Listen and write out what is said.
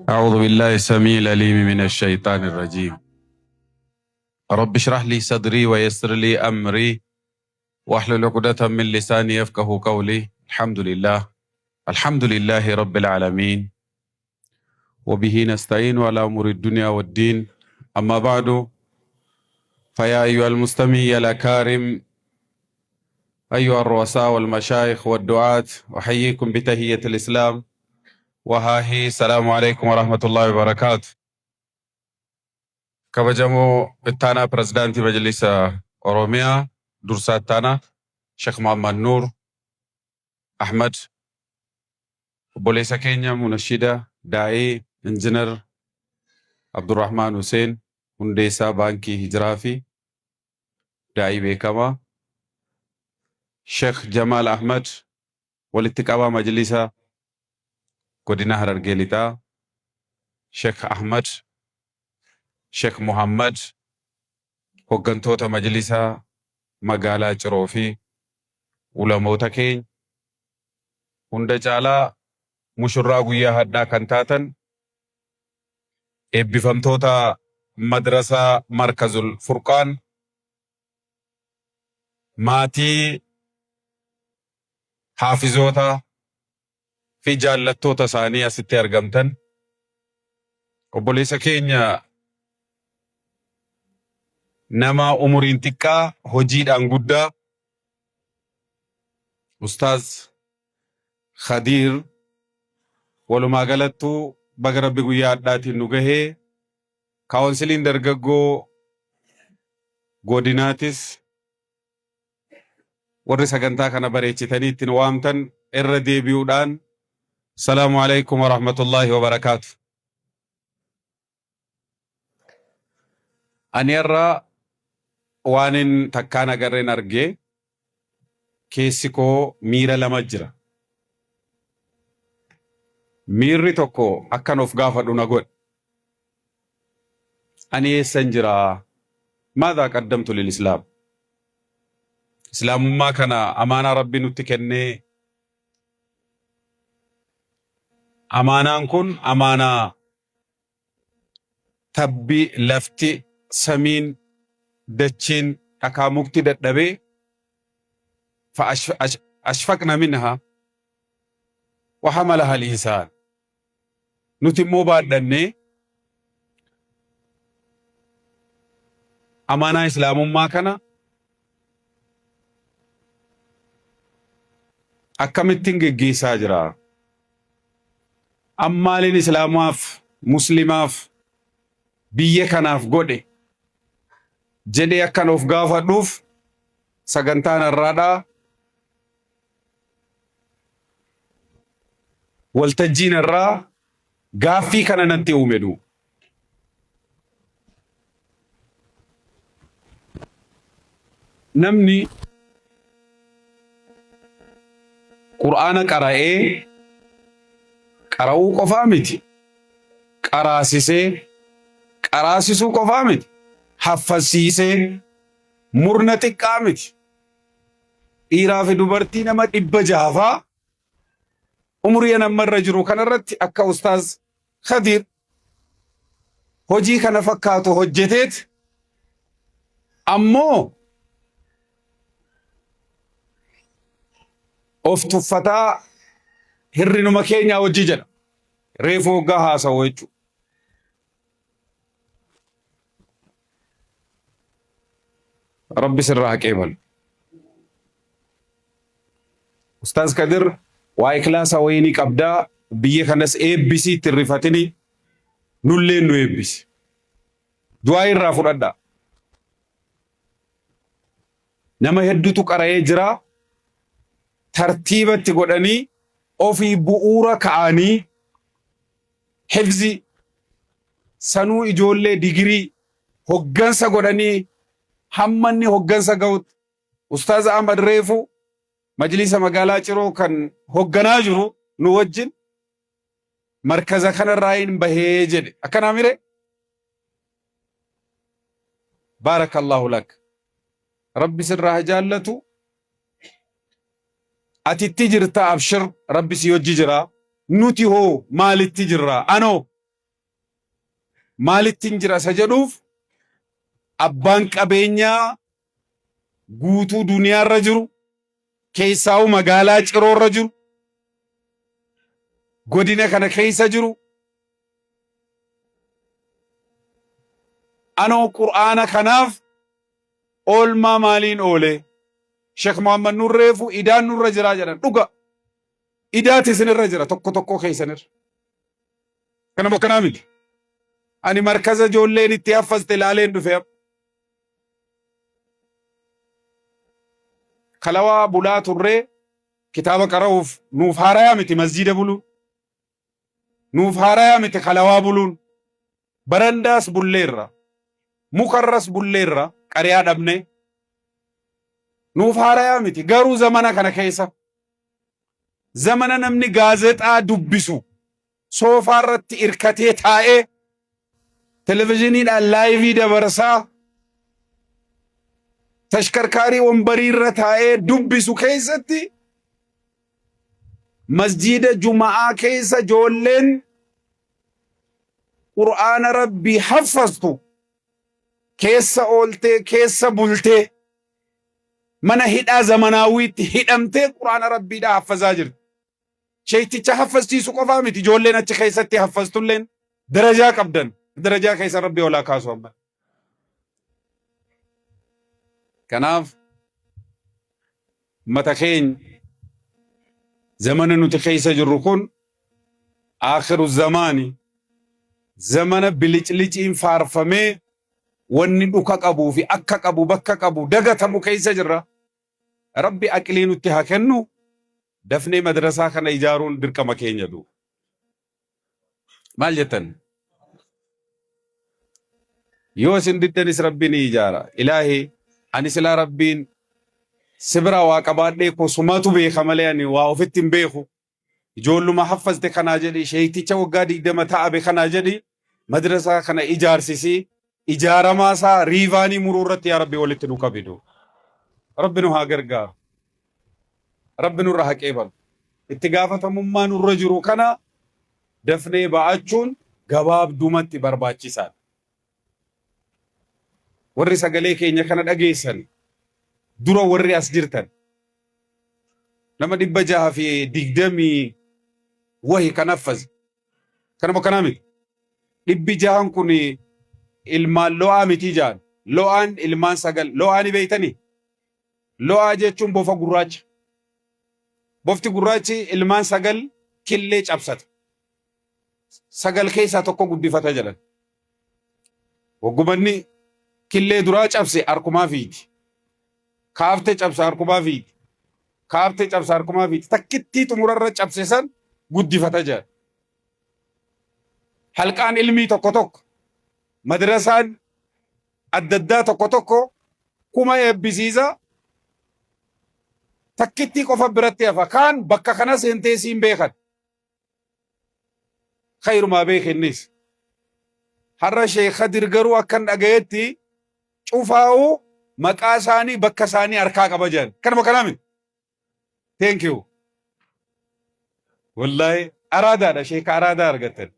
أعوذ بالله السميع العليم من الشيطان الرجيم. رب اشرح لي صدري ويسر لي أمري واحلل عقدة من لساني يفقه قولي. الحمد لله، الحمد لله رب العالمين، وبه نستعين على أمور الدنيا والدين. أما بعد، فيا أيها المستمع الأكارم، أيها الرؤساء والمشايخ والدعاة، أحييكم بتحية الإسلام، وها هي: السلام عليكم ورحمة الله وبركاته. Kabajamoo ittaanaa pirezidaantii Majlisa Oromiyaa, dursaa ittaanaa Sheekh Muhammad Nuur Ahmad, obboleessa keenya Munashida Daa'ii Injinar Abdurrahmaan Hussein, hundeessaa Baankii Hijiraa fi daa'ii beekamaa, Sheekh Jamaal Ahmad, walitti qabaa Majlisa Godina Harargee Lixaa, Sheekh Ahmad Sheekh Muhammad, hoggantoota Majlisaa magaalaa Ciroo fi ulamoota keenya hunda caalaa, mushurraa guyyaa hadhaa kan taatan eebbifamtoota madrasaa Markazul Furqaan, maatii haafizoota fi jaallattoota isaanii asitti argamtan, obboleessa keenya nama umuriin xiqqaa hojiidhaan guddaa, Ustaaz Khadiir, walumaa galattuu baga Rabbi guyyaa hadhaatiin nu gahee. Kaawunsiliin dargaggoo godinaatis, warri sagantaa kana bareechitanii ittiin waamtan, irra deebi'uudhaan salaamu alaikum warahmatullaahi wabarakaatu. Ani har'a waanin takkaan agarreen argee keessi koo miira lama jira. Miirri tokko akkan of gaafadhu na godhe. Ani eessan jiraa? ماذا قدمت للإسلام? Islaamummaa kana amaanaa Rabbi nutti kennee, amaanaan kun amaanaa tabbi, lafti, samiin, dachiin, dhakaa, mukti dadhabee فأشفقن منها وحملها الإنسان, nuti immoo baadhannee amaanaa islaamummaa kana akkamittiin geggeessaa jira? Ammaaliin islaamaaf, muslimaaf, biyya kanaaf godhe jedhee akkan of gaafadhuuf sagantaan har'aadhaa, waltajjiin har'aa gaaffii kana natti uume du. Namni Qur'aana qara'ee, qara'uu qofaa miti, qaraasisee, qaraasisuu qofaa miti, haffasiisee, murna xiqqaa miti, dhiiraa fi dubartii nama 600 faa umurii amma irra jiru kanarratti akka Ustaaz Khadiir hojii kana fakkaatu hojjeteet ammoo of tuffataa hirrinuma keenyaa hojii jedha. Reefu hoggaa haasa'u jechuudha. Rabbi sirraa haa qeebalu. Ustaaz Kadir, waa ikhlaasa wayinii qabdaa, biyya kanas eebbisii, itti hin rifatini, nulleen nu eebbisi. Du'aa irraa fudhadhaa. Nama hedduutu qara'ee jira. Tartiibatti godhanii ofii bu'uura ka'anii hifzi sanuu ijoollee digirii hoggansa godhanii hamma inni hoggansa ga'utti, Ustaaz Ahmad Reefu majlisa magaalaa Ciroo kan hogganaa jiru nu wajjin markaza kanarraa hin bahee jedhe, akkanaa mire? Baarakallahu lak, Rabbi sirraa haa jaallatu. Ati itti jirta, abshir, Rabbi si hojji jira. Nuti hoo maalitti jirra? Anoo Maalittiin jira isa jedhuuf abbaan qabeenyaa guutuu duniyaarra jiru keessaa'u magaalaa Ciroorra jiru godina kana keessa jiru anoo qur'aana kanaaf oolmaa maaliin oole Sheekh Muhammad Nuur reefu idaan nurra jiraa jedhan dhuga idaati isinirra jira tokko tokkoo keessanirra. Kana moo kanaa miti. Ani markaza ijoolleen itti haffaste ilaaleen dhufe. Kalawaa bulaa turree kitaaba qara'uuf nuuf haarayaa miti masjiida buluun. Nuuf haarayaa miti kalawaa buluun. Barandaas bulleerra. Mukarras bulleerra qariyaa dhabne. Nuuf haarayaa miti garuu zamana kana keessa Zamana namni gaazexaa dubbisu soofaa irratti irkatee taa'ee televizhiniidhaan laayivii dabarsaa tashkarkaarii wambarii irra taa'ee dubbisu keessatti masjiida juma'aa keessa ijoolleen qur'aana rabbii haffastu keessa ooltee keessa bultee mana hidhaa zamanaawwiitti hidhamtee quraana rabbiidhaa haffazaa jirti. Sheekticha haffazchiisu qofaa miti ijoolleen achi keessatti haffaztulleen darajaa qabdan darajaa keessa rabbi olaa kaasu amma. Kanaaf mata keenya zamana nuti keessa jirru kun aakhiru zamaani zamana bilicliciin faarfamee wanni dhuka qabuu fi akka qabu bakka qabu dagatamu keessa jirra. Rabbi aqlii nutti haa kennu dafnee madrasaa kana ijaaruun dirqama keenya du. Maal jettan? Yoo isin diddanis Rabbi ni ijaara. Ilaahi ani silaa Rabbiin si biraa waa qabaadhee koo sumatu beeka malee ani waa ofitti hin beeku. Ijoolluma haffazte kanaa jedhi, sheekticha waggaa 20 ta'abe kanaa jedhi, madrasaa kana ijaarsisi, ijaaramaa isaa riivaanii muruu irratti yaa Rabbi walitti nu qabidu. Rabbi nu haa gargaaru. Rabbi nurra haa qeebalu. Itti gaafatamummaa nurra jiru kana dafnee ba'achuun gabaabdumatti barbaachisaadha. Warri sagalee keenya kana dhageessan dura warri as jirtan nama 620 wahi kan haffaze. Kanuma kanaa miti. 600n kun ilmaan lo'aa mitii ja'an. Lo'aan ilmaan sagal. Lo'aa ni beeytanii? Lo'aa jechuun bofa gurraacha. Bofti gurraachi ilmaan sagal killee cabsata. Sagal keessaa tokko guddifata jedhan. Waggumanni killee duraa cabse harkumaa fiigi. Kaafte cabsa harkumaa fiigi. Kaafte cabsa harkumaa fiigi. Takkittii xumurarra cabse san guddifata jedhan. Halqaan ilmii tokko tokko madrasaan adda addaa tokko tokko kuma eebbisiisa takkittii qofa biratti hafa kaan bakka kana seentee siin beekan. Khayrumaa beeke innis. Har'a Sheekh Khadir garuu akkan dhagayetti cufaa'u maqaa isaanii bakka isaanii harkaa qaba jedhan. Kanuma kanaa miti. Thank you. Wallaahi araadaadha sheeka araadaa argattan.